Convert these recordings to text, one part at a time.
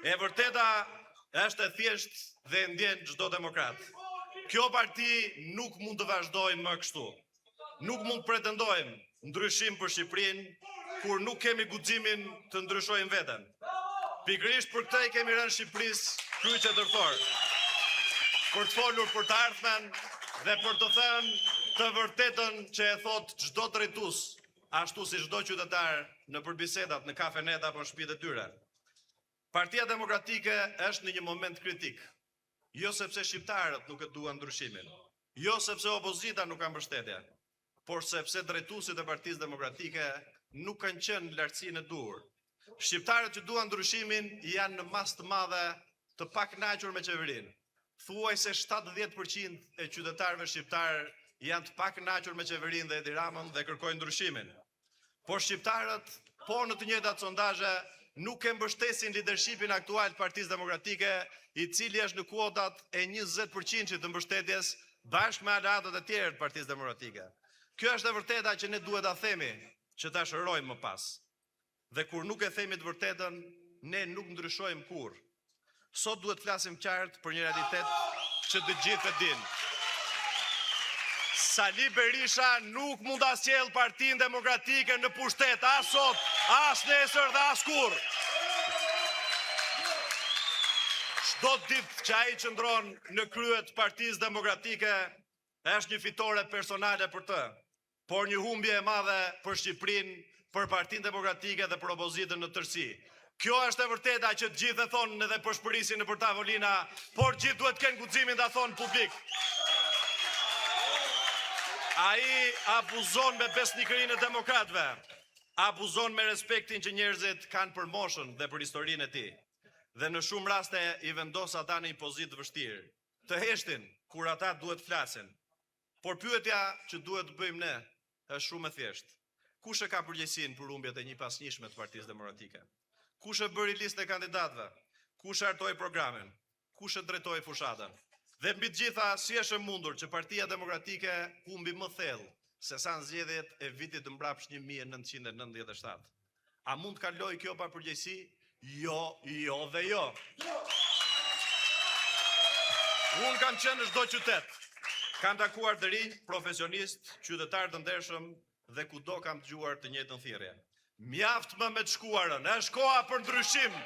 E vërteta është e thjeshtë dhe e ndjen çdo demokrat. Kjo parti nuk mund të vazhdojë më kështu. Nuk mund të pretendojmë ndryshim për Shqipërinë kur nuk kemi guximin të ndryshojmë veten. Pikërisht për këtë i kemi rënë Shqipërisë kryq e tërthor. Për të folur për të ardhmen dhe për të thënë të vërtetën që e thotë çdo drejtues, ashtu si çdo qytetar nëpër bisedat në kafenetë apo në shtëpitë e tyre. Partia Demokratike është në një moment kritik. Jo sepse shqiptarët nuk e duan ndryshimin, jo sepse opozita nuk ka mbështetje, por sepse drejtuesit e Partisë Demokratike nuk kanë qenë në lartësinë e duhur. Shqiptarët që duan ndryshimin janë në masë të madhe të pakënaqur me qeverinë. Thuajse 70% e qytetarëve shqiptarë janë të pakënaqur me qeverinë dhe Edi Ramën dhe kërkojnë ndryshimin. Por shqiptarët, po në të njëjtat sondazhe, nuk e mbështesin lidershipin aktual të Partisë Demokratike, i cili është në kuotat e 20% të mbështetjes bashkë me aleatët e tjerë të Partisë Demokratike. Kjo është e vërteta që ne duhet ta themi, që ta shërojmë më pas. Dhe kur nuk e themi të vërtetën, ne nuk ndryshojmë kurrë. Sot duhet të flasim qartë për një realitet që të gjithë e dinë. Sali Berisha nuk mund ta sjellë Partinë Demokratike në pushtet as sot, as nesër dhe as kurrë. Çdo ditë që ai qëndron në krye të Partisë Demokratike është një fitore personale për të. Por një humbje e madhe për Shqipërinë, për Partinë Demokratike dhe për opozitën në tërësi. Kjo është e vërteta që të gjithë e thonë edhe pëshpërisin nëpër tavolina, por gjithë duhet të kenë guximin ta thonë publik. Ai abuzon me besnikërinë e demokratëve, abuzon me respektin që njerëzit kanë për moshën dhe për historinë e tij. Dhe në shumë raste i vendos ata në një pozitë të vështirë. Të heshtin kur ata duhet të flasin. Por pyetja që duhet të bëjmë ne është shumë e thjeshtë. Kush e ka përgjegjësinë për humbjet e njëpasnjëshme të Partisë Demokratike? Kush e bëri listën e kandidatëve? Kush e hartoi programin? Kush e drejtoi fushatën? Dhe mbi të gjitha, si është e mundur që Partia Demokratike humbi më thellë se sa në zgjedhjet e vitit të mbrapsht 1997? A mund të kalojë kjo pa përgjegjësi? Jo, jo dhe jo. Unë kam qenë në çdo qytet. Kam takuar të rinj, profesionistë, qytetarë të ndershëm dhe kudo kam dëgjuar të njëjtën thirrje. Mjaft më me të shkuarën, është koha për ndryshim.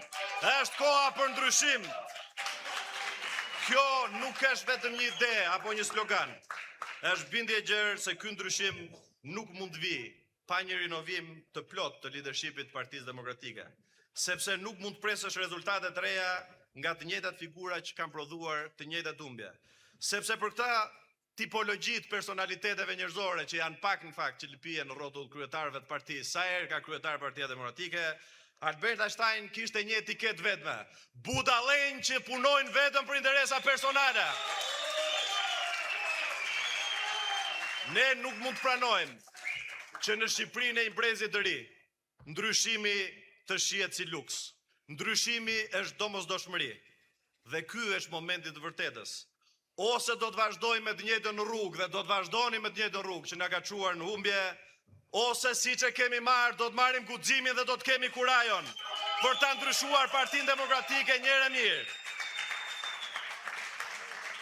Është koha për ndryshim. Kjo nuk është vetëm një ide apo një slogan. Është bindje e gjerë se ky ndryshim nuk mund të vijë pa një rinovim të plotë të lidershipit të Partisë Demokratike, sepse nuk mund të presësh rezultate të reja nga të njëjtat figura që kanë prodhuar të njëjtat humbje. Sepse për këta tipologji të personaliteteve njerëzore që janë pak në fakt që lëpihen rrotull kryetarëve të partisë, sa herë ka kryetar Partia Demokratike, Albert Einstein kishte një etiketë vetme, budallenj që punojnë vetëm për interesa personale. Ne nuk mund të pranojmë që në Shqipërinë e një brezi të ri, ndryshimi të shihet si luks. Ndryshimi është domosdoshmëri. Dhe ky është momenti i të vërtetës. Ose do të vazhdojmë me të njëjtën rrugë dhe do të vazhdoni me të njëjtën rrugë që na ka çuar në humbje, ose siç e kemi marrë, do të marrim guximin dhe do të kemi kurajon për ta ndryshuar Partinë Demokratike një herë e mirë.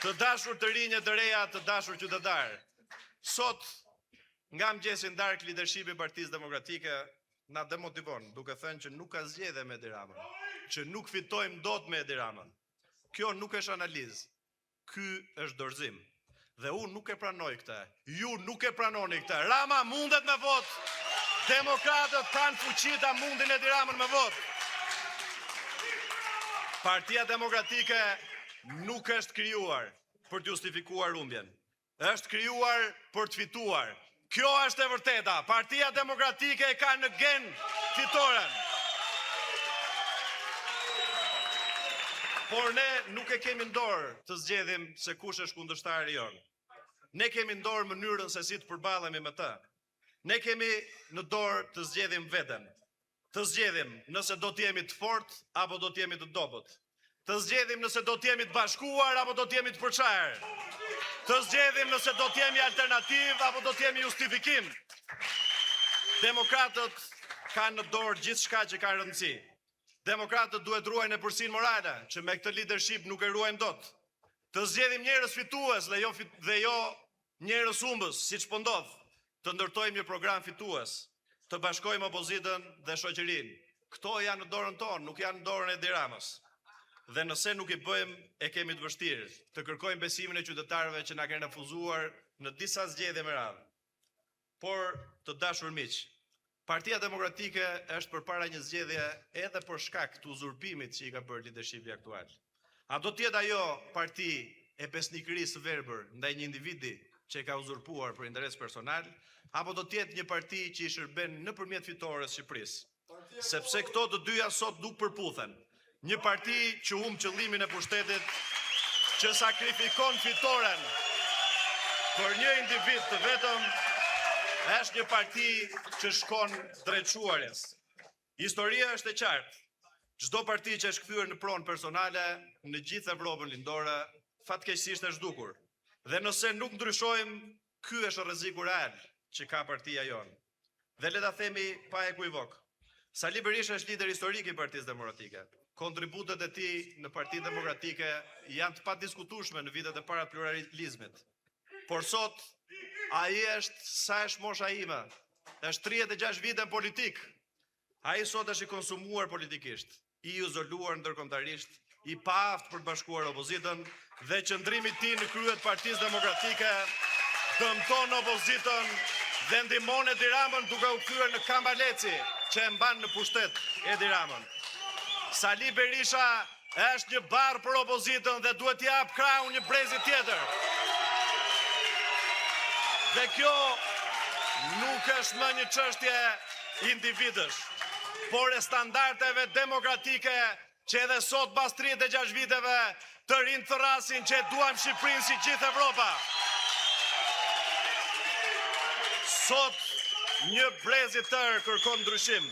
Të dashur të rinj e të reja, të dashur qytetarë, sot nga mëngjesi në darkë lidershipi i Partisë Demokratike na demotivon duke thënë që nuk ka zgjedhje me Edi Ramën, që nuk fitojmë dot me Edi Ramën. Kjo nuk është analizë. Ky është dorëzim. Dhe unë nuk e pranoj këtë. Ju nuk e pranoni këtë. Rama mundet me votë. Demokratët kanë fuqi ta mundin Edi Ramën me votë. Partia Demokratike nuk është krijuar për të justifikuar humbjen. Është krijuar për të fituar. Kjo është e vërteta. Partia Demokratike e ka në gen fitoren. Por ne nuk e kemi në dorë të zgjedhim se kush është kundërshtari jonë. Ne kemi në dorë mënyrën se si të përballemi me të. Ne kemi në dorë të zgjedhim veten. Të zgjedhim nëse do të jemi të fortë apo do të jemi të dobët. Të zgjedhim nëse do të jemi të bashkuar apo do të jemi të përçarë. Të zgjedhim nëse do të jemi alternativë apo do të jemi justifikim. Demokratët kanë në dorë gjithçka që ka rëndësi. Demokratët duhet të ruajnë epërsinë morale, që me këtë lidership nuk e ruajmë dot. Të zgjedhim njerëz fitues dhe jo dhe jo njerëz humbës, siç po ndodh. Të ndërtojmë një program fitues, të bashkojmë opozitën dhe shoqërinë. Këto janë në dorën tonë, nuk janë në dorën e Edi Ramës. Dhe nëse nuk i bëjmë, e kemi të vështirë të kërkojmë besimin e qytetarëve që na kanë refuzuar në disa zgjedhje me radhë. Por, të dashur miq, Partia Demokratike është përpara një zgjedhje edhe për shkak të uzurpimit që i ka bërë lidershipi aktual. A do të jetë ajo parti e besnikërisë së verbër ndaj një individi që e ka uzurpuar për interes personal, apo do të jetë një parti që i shërben nëpërmjet fitores Shqipërisë? Sepse këto të dyja sot nuk përputhen. Një parti që humb qëllimin e pushtetit, që sakrifikon fitoren për një individ të vetëm, është një parti që shkon drejt shuarjes. Historia është e qartë. Çdo parti që është kthyer në pronë personale në gjithë Evropën lindore, fatkeqësisht është zhdukur. Dhe nëse nuk ndryshojmë, ky është rreziku real që ka partia jonë. Dhe le ta themi pa ekuivok. Sali Berisha është lider historik i Partisë Demokratike. Kontributet e tij në Partinë Demokratike janë të padiskutueshme në vitet e para të pluralizmit. Por sot ai është sa është mosha ime. Është 36 vite në politikë. Ai sot është i konsumuar politikisht, i izoluar ndërkombëtarisht, i paaftë për të bashkuar opozitën dhe qëndrimi i tij në krye të Partisë Demokratike dëmton opozitën dhe ndihmon Edi Ramën duke u kthyer në kambaleci që e mban në pushtet Edi Ramën. Sali Berisha është një barrë për opozitën dhe duhet t'i japë krahun një brezi tjetër. Dhe kjo nuk është më një çështje individësh, por e standardeve demokratike që edhe sot pas 36 viteve të rinjtë thërrasin që e duam Shqipërinë si gjithë Evropa. Sot një brez i tërë kërkon ndryshim,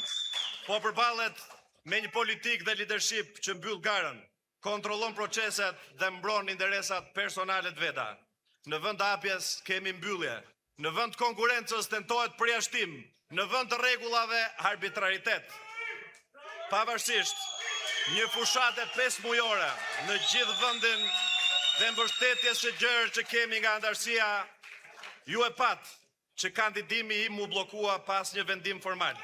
po përballet me një politikë dhe leadership që mbyll garën, kontrollon proceset dhe mbron interesat personale të veta. Në vend të hapjes kemi mbyllje, në vend të konkurrencës tentohet përjashtim, në vend të rregullave arbitraritet. Pavarësisht një fushate 5 mujore në gjithë vendin dhe mbështetjes së gjerë që kemi nga anëtarësia, ju e patë që kandidimi im u bllokua pa asnjë vendim formal.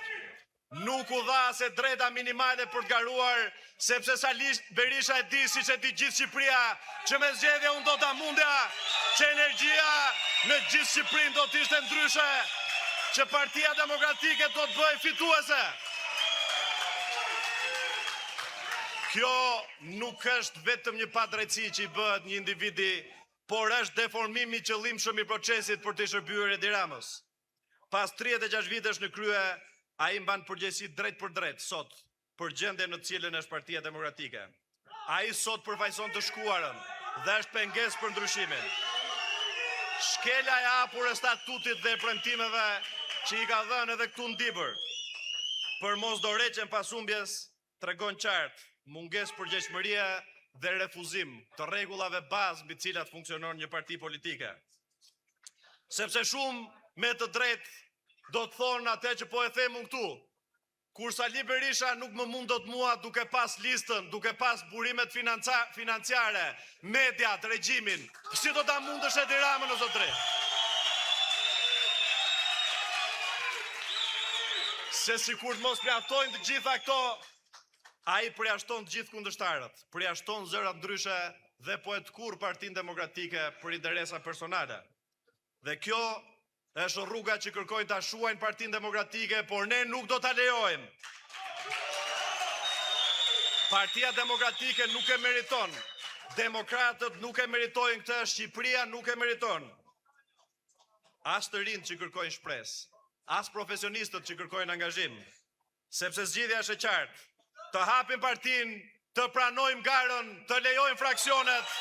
Nuk u dha as e drejta minimale për të garuar, sepse Sali Berisha e di siç e di gjithë Shqipëria, që me zgjedhje unë do ta mundja, që energjia në gjithë Shqipërinë do të ishte ndryshe, që Partia Demokratike do të bëhej fituese. Kjo nuk është vetëm një padrejtësi që i bëhet një individi, por është deformimi i qëllimshëm i procesit për t'i shërbyer Edi Ramës. Pas 36 vitesh në krye, ai mban përgjegjësi drejtpërdrejt sot për gjendjen në të cilën është Partia Demokratike. Ai sot përfaqëson të shkuarën dhe është pengesë për ndryshimin. Shkelja e hapur e statutit dhe e premtimeve që i ka dhënë edhe këtu në Dibër për mos dorëheqjen pas humbjes tregon qartë mungesë përgjegjshmërie dhe refuzim të rregullave bazë mbi të cilat funksionon një parti politike. Sepse shumë me të drejtë do të thonë atë që po e them unë këtu. Kur Sali Berisha nuk më mund dot mua duke pas listën, duke pas burimet financiare, mediat, regjimin, si do ta mundësh Edi Ramën o zotëri? Se sikur të mos mjaftojnë të gjitha këto, ai përjashton të gjithë kundërshtarët, përjashton zërat ndryshe dhe po e tkurr Partinë Demokratike për interesa personale. Dhe kjo është rruga që kërkojnë ta shuajnë Partinë Demokratike, por ne nuk do ta lejojmë. Partia Demokratike nuk e meriton. Demokratët nuk e meritojnë këtë, Shqipëria nuk e meriton. As të rinjtë që kërkojnë shpresë, as profesionistët që kërkojnë angazhim, sepse zgjidhja është e qartë. Të hapim partinë, të pranojmë garën, të lejojmë fraksionet,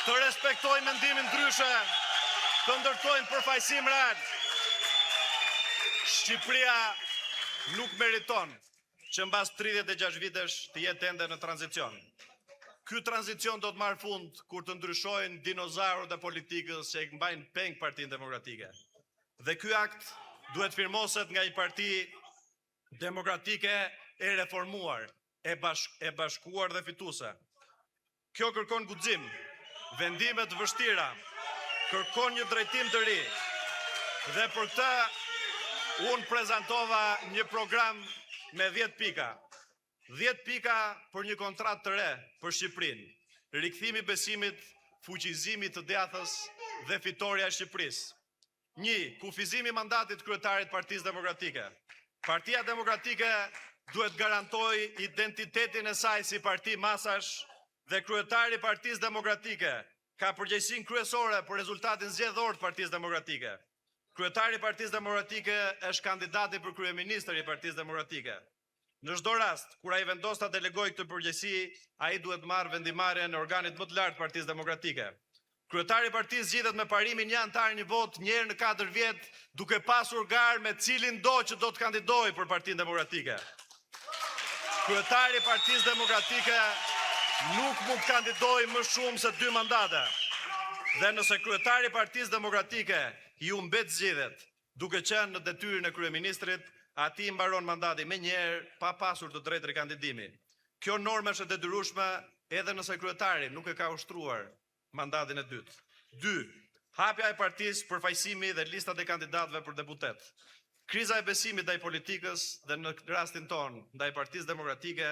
të respektojmë mendimin ndryshe, të ndërtojmë përfaqësim real. Shqipëria nuk meriton që mbas 36 vitesh të jetë ende në tranzicion. Ky tranzicion do të marrë fund kur të ndryshojnë dinozaurët e politikës që e mbajnë peng Partinë Demokratike. Dhe ky akt duhet firmoset nga një parti demokratike e reformuar, e bash, e bashkuar dhe fituese. Kjo kërkon guxim, vendime të vështira, kërkon një drejtim të ri. Dhe për këtë unë prezantova një program me 10 pika. 10 pika për një kontratë të re për Shqipërinë. Rikthimi i besimit, fuqizimi i të djathtës dhe fitorja e Shqipërisë. 1. Kufizimi i mandatit të kryetarit të Partisë Demokratike. Partia Demokratike duhet të garantojë identitetin e saj si parti masash dhe kryetari i Partisë Demokratike ka përgjegjësinë kryesore për rezultatin zgjedhor të Partisë Demokratike. Kryetari i Partisë Demokratike është kandidati për kryeministër i Partisë Demokratike. Në çdo rast, kur ai vendos ta delegojë këtë përgjegjësi, ai duhet të marrë vendimmarrjen e organit më të lartë të Partisë Demokratike. Kryetari i partisë zgjidhet me parimin një anëtar një votë, një herë në 4 vjet, duke pasur garë me cilindo që do të kandidojë për Partinë Demokratike. Kryetari i Partisë Demokratike nuk mund të kandidojë më shumë se dy mandate. Dhe nëse kryetari i Partisë Demokratike i humbet zgjedhjet, duke qenë në detyrën e kryeministrit, atij i mbaron mandati menjëherë pa pasur të drejtë rikandidimi. Kjo normë është e detyrueshme edhe nëse kryetari nuk e ka ushtruar mandatin e dytë. 2. Hapja e partisë, përfaqësimi dhe listat e kandidatëve për deputet. Kriza e besimit ndaj politikës dhe në rastin tonë ndaj Partisë Demokratike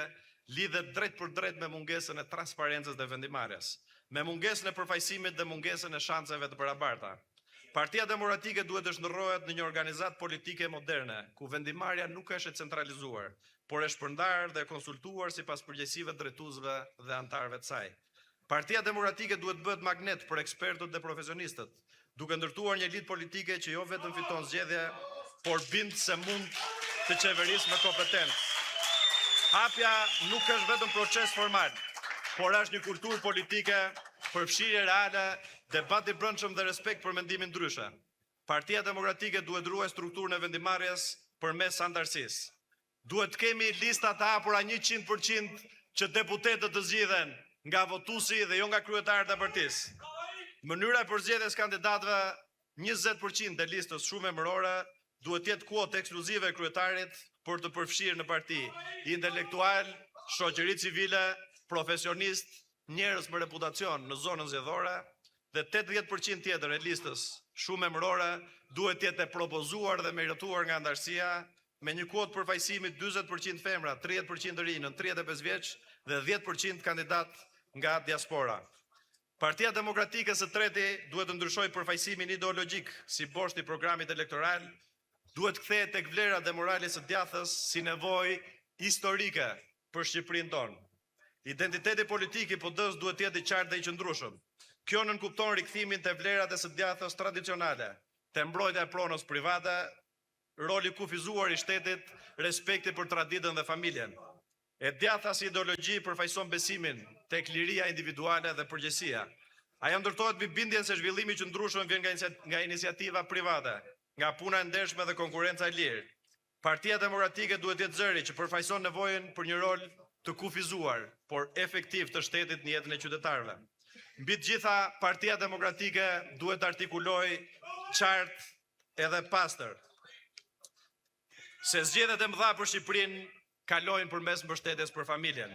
lidhet drejtpërdrejt me mungesën e transparencës dhe vendimmarrjes, me mungesën e përfaqësimit dhe mungesën e shanseve të barabarta. Partia Demokratike duhet të shndërrohet në një organizatë politike moderne, ku vendimmarrja nuk është e centralizuar, por e shpërndarë dhe e konsultuar sipas përgjegjësive të drejtuesve dhe anëtarëve të saj. Partia Demokratike duhet të bëhet magnet për ekspertët dhe profesionistët, duke ndërtuar një elitë politike që jo vetëm fiton zgjedhje, por bind se mund të qeverisë me kompetencë. Hapja nuk është vetëm proces formal, por është një kulturë politike, përfshirje reale, debat i brendshëm dhe respekt për mendimin ndryshe. Partia Demokratike duhet ruajë strukturën e vendimmarrjes përmes anëtarësisë. Duhet të kemi lista të hapura 100% që deputetët të zgjidhen nga votuesi dhe jo nga kryetarët e partisë. Mënyra e përzgjedhjes kandidatëve 20% e listës shumemërore duhet të jetë kuotë ekskluzive e kryetarit për të përfshirë në parti intelektual, shoqëri civile, profesionist, njerëz me reputacion në zonën zgjedhore dhe 80% tjetër e listës shumemërore duhet të jetë e propozuar dhe miratuar nga anëtarësia me një kuotë përfaqësimi 40% femra, 30% të rinj nën 35 vjeç dhe 10% kandidat nga diaspora. Partia Demokratike së treti duhet të ndryshojë përfaqësimin ideologjik si bosht i programit elektoral, duhet të kthehet tek vlerat dhe morali së djathtës si nevojë historike për Shqipërinë tonë. Identiteti politik i PD-s duhet të jetë i qartë dhe i qëndrueshëm. Kjo nënkupton rikthimin te vlerat e së djathtës tradicionale, te mbrojtja e pronës private, roli i kufizuar i shtetit, respekti për traditën dhe familjen. E djathta si ideologji përfaqëson besimin tek liria individuale dhe përgjegjësia. Ajo ndërtohet mbi bindjen se zhvillimi i qëndrueshëm vjen nga nga iniciativa private, nga puna e ndershme dhe konkurrenca e lirë. Partia Demokratike duhet të jetë zëri që përfaqëson nevojën për një rol të kufizuar, por efektiv të shtetit në jetën e qytetarëve. Mbi të gjitha, Partia Demokratike duhet të artikulojë qartë edhe pastër se zgjedhjet e mëdha për Shqipërinë kalojnë përmes mbështetjes për familjen.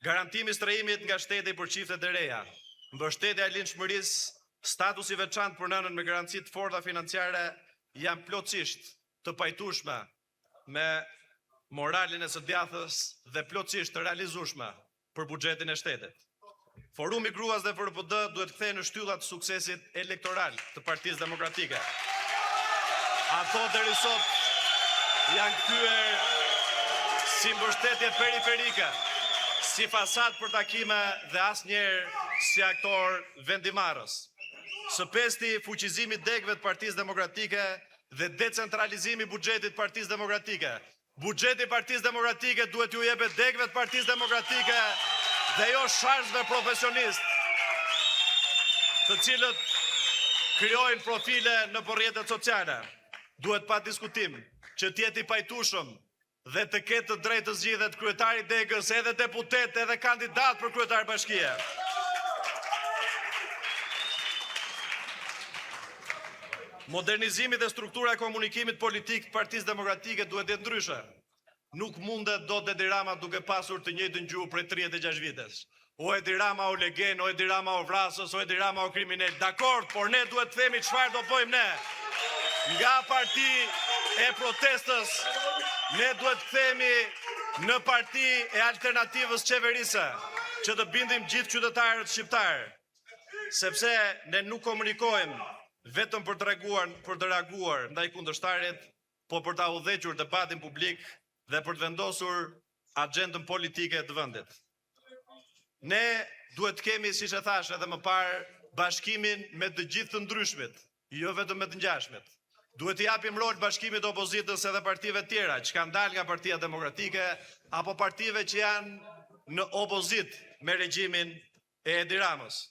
Garantimi i strehimit nga shteti për çiftet e reja, mbështetja e lindshmërisë, statusi i veçantë për nënën me garanci të forta financiare janë plotësisht të pajtueshme me moralin e së djathtës dhe plotësisht të realizueshme për buxhetin e shtetit. Forumi i Gruas dhe FRPD duhet të kthehen në shtylla të suksesit elektoral të Partisë Demokratike. Ato deri sot janë kthyer si mbështetje periferike, si fasadë për takime dhe asnjëherë si aktor vendimarrës. Së pesti, fuqizimi i degëve të Partisë Demokratike dhe decentralizimi i buxhetit të Partisë Demokratike. Buxheti i Partisë Demokratike duhet t'ju jepet degëve të Partisë Demokratike dhe jo sharësve profesionistë, të cilët krijojnë profile nëpër rrjetet sociale. Duhet pa diskutim që të jetë i pajtueshëm dhe të ketë të drejtë të zgjidhet kryetari i degës, edhe deputet, edhe kandidat për kryetar bashkie. Modernizimi dhe struktura e komunikimit politik të Partisë Demokratike duhet të jetë ndryshe. Nuk mundet dot Edi Rama duke pasur të njëjtën gjuhë prej 36 vitesh. O Edi Rama o legen, o Edi Rama o vrasës, o Edi Rama o kriminel. Dakord, por ne duhet të themi çfarë do bëjmë ne. Nga parti e protestës, ne duhet të kthehemi në parti e alternativës qeverisëse, që të bindim gjithë qytetarët shqiptarë, sepse ne nuk komunikojmë vetëm për të reaguar, për të reaguar ndaj kundërshtarit, po për ta udhëhequr debatin publik dhe për të vendosur agjendën politike të vendit. Ne duhet të kemi, siç e thashë edhe më parë, bashkimin me të gjithë të ndryshmit, jo vetëm me të ngjashmit. Duhet t'i japim rol bashkimit të opozitës edhe partive të tjera që kanë dalë nga Partia Demokratike apo partive që janë në opozitë me regjimin e Edi Ramës.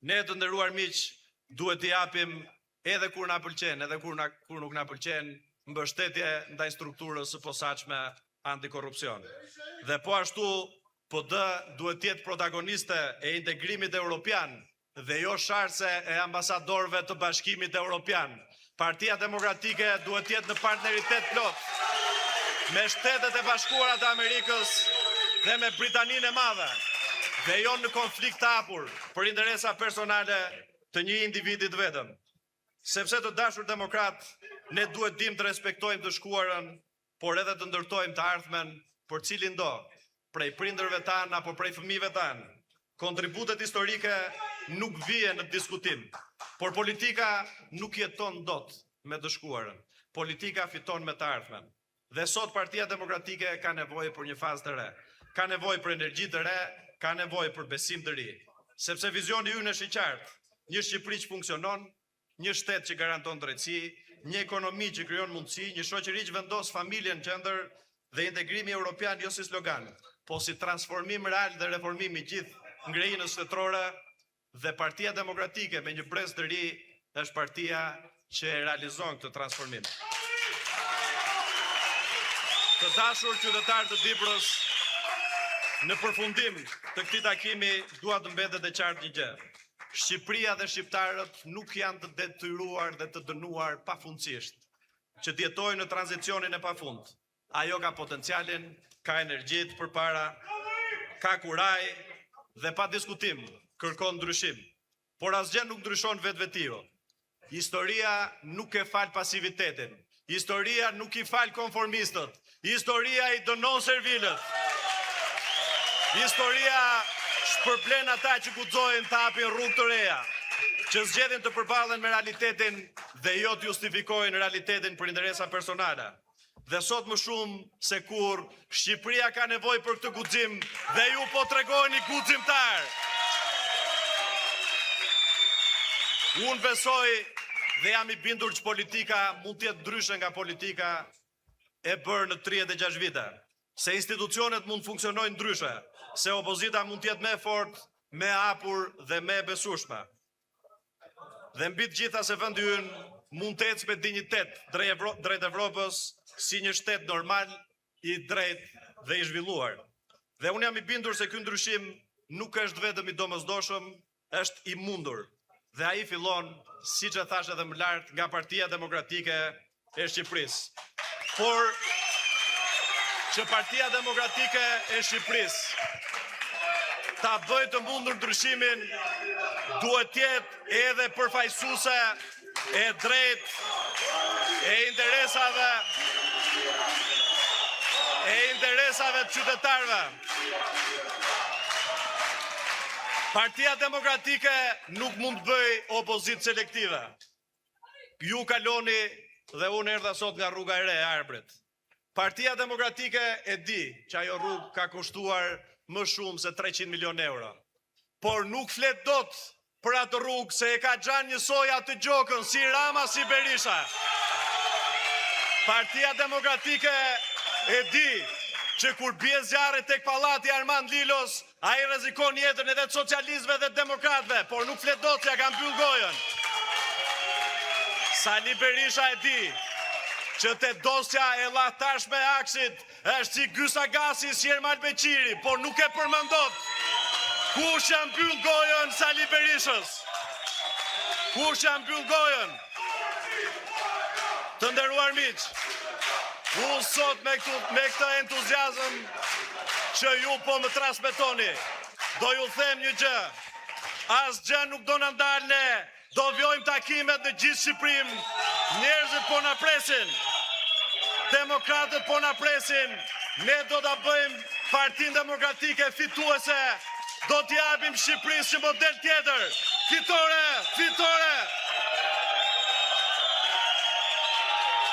Ne të nderuar miq, duhet t'i japim edhe kur na pëlqen, edhe kur na kur nuk na pëlqen, mbështetje ndaj strukturës së posaçme antikorrupsion. Dhe po ashtu PD duhet të jetë protagoniste e integrimit europian dhe jo sharëse e ambasadorëve të Bashkimit Europian. Partia Demokratike duhet të jetë në partneritet plot me Shtetet e Bashkuara të Amerikës dhe me Britaninë e Madhe dhe jo në konflikt të hapur për interesa personale të një individi të vetëm. Sepse të dashur demokratë, ne duhet dimë të respektojmë të shkuarën, por edhe të ndërtojmë të ardhmen për cilindo, prej prindërve tanë apo prej fëmijëve tanë. Kontributet historike nuk vihen në diskutim, por politika nuk jeton dot me të shkuarën. Politika fiton me të ardhmen. Dhe sot Partia Demokratike ka nevojë për një fazë të re. Ka nevojë për energji të re, ka nevojë për besim të ri. Sepse vizioni ynë është i qartë, një Shqipëri që funksionon, një shtet që garanton drejtësi, një ekonomi që krijon mundësi, një shoqëri që vendos familjen në qendër dhe integrimi europian jo si slogan, po si transformim real dhe reformim i gjithë ngrehinës shtetërore dhe Partia Demokratike me një brez të ri është partia që e realizon këtë transformim. Të dashur qytetarë të Dibrës, në përfundim të këtij takimi dua të mbetet e qartë një gjë. Shqipëria dhe shqiptarët nuk janë të detyruar dhe të dënuar pafundësisht që të jetojnë në tranzicionin e pafund. Ajo ka potencialin, ka energjitë përpara, ka kurajë dhe pa diskutim kërkon ndryshim. Por asgjë nuk ndryshon vetvetiu. Historia nuk e fal pasivitetin. Historia nuk i fal konformistët. Historia i dënon servilët. Historia shpërblen ata që guxojnë të hapin rrugë të reja, që zgjedhin të përballen me realitetin dhe jo të justifikojnë realitetin për interesa personale. Dhe sot më shumë se kurrë, Shqipëria ka nevojë për këtë guxim dhe ju po tregoheni guximtarë. Unë besoj dhe jam i bindur që politika mund të jetë ndryshe nga politika e bërë në 36 vite, se institucionet mund të funksionojnë ndryshe, se opozita mund të jetë më e fortë, më e hapur dhe më e besueshme. Dhe mbi të gjitha se vendi ynë mund të ecë me dinjitet drejt Evropës si një shtet normal, i drejtë dhe i zhvilluar. Dhe unë jam i bindur se ky ndryshim nuk është vetëm i domosdoshëm, është i mundur. Dhe ai fillon, siç e thashë edhe më lart, nga Partia Demokratike e Shqipërisë. Por që Partia Demokratike e Shqipërisë ta bëjë të mundur ndryshimin, duhet të jetë edhe përfaqësuese e drejtë e interesave e interesave të qytetarëve. Partia Demokratike nuk mund të bëjë opozitë selektive. Ju kaloni dhe unë erdha sot nga rruga e re e Arbrit. Partia Demokratike e di që ajo rrugë ka kushtuar më shumë se 300 milion euro. Por nuk flet dot për atë rrugë se e ka xhan njësoj atë Gjokën si Rama si Berisha. Partia Demokratike e di që kur bie zjarri tek pallati i Armand Lilos, Ai rrezikon jetën edhe të socialistëve dhe të demokratëve, por nuk flet dot se ia ka mbyllë gojën. Sali Berisha e di që te dosja e llahtarshme e AKSHI-t është si Gys Agasi, si Ermal Beqiri, por nuk e përmend dot. Kush ia mbyll gojën Sali Berishës? Kush ia mbyll gojën? Të nderuar miq. Unë sot me këtu, me këtë entuziazëm që ju po më transmetoni, do ju them një gjë. Asgjë nuk do na ndalë ne. Do vijojmë takimet në gjithë Shqipërinë. Njerëzit po na presin. Demokratët po na presin. Ne do ta bëjmë Partinë Demokratike fituese. Do t'i japim Shqipërisë një model tjetër. Fitore, fitore.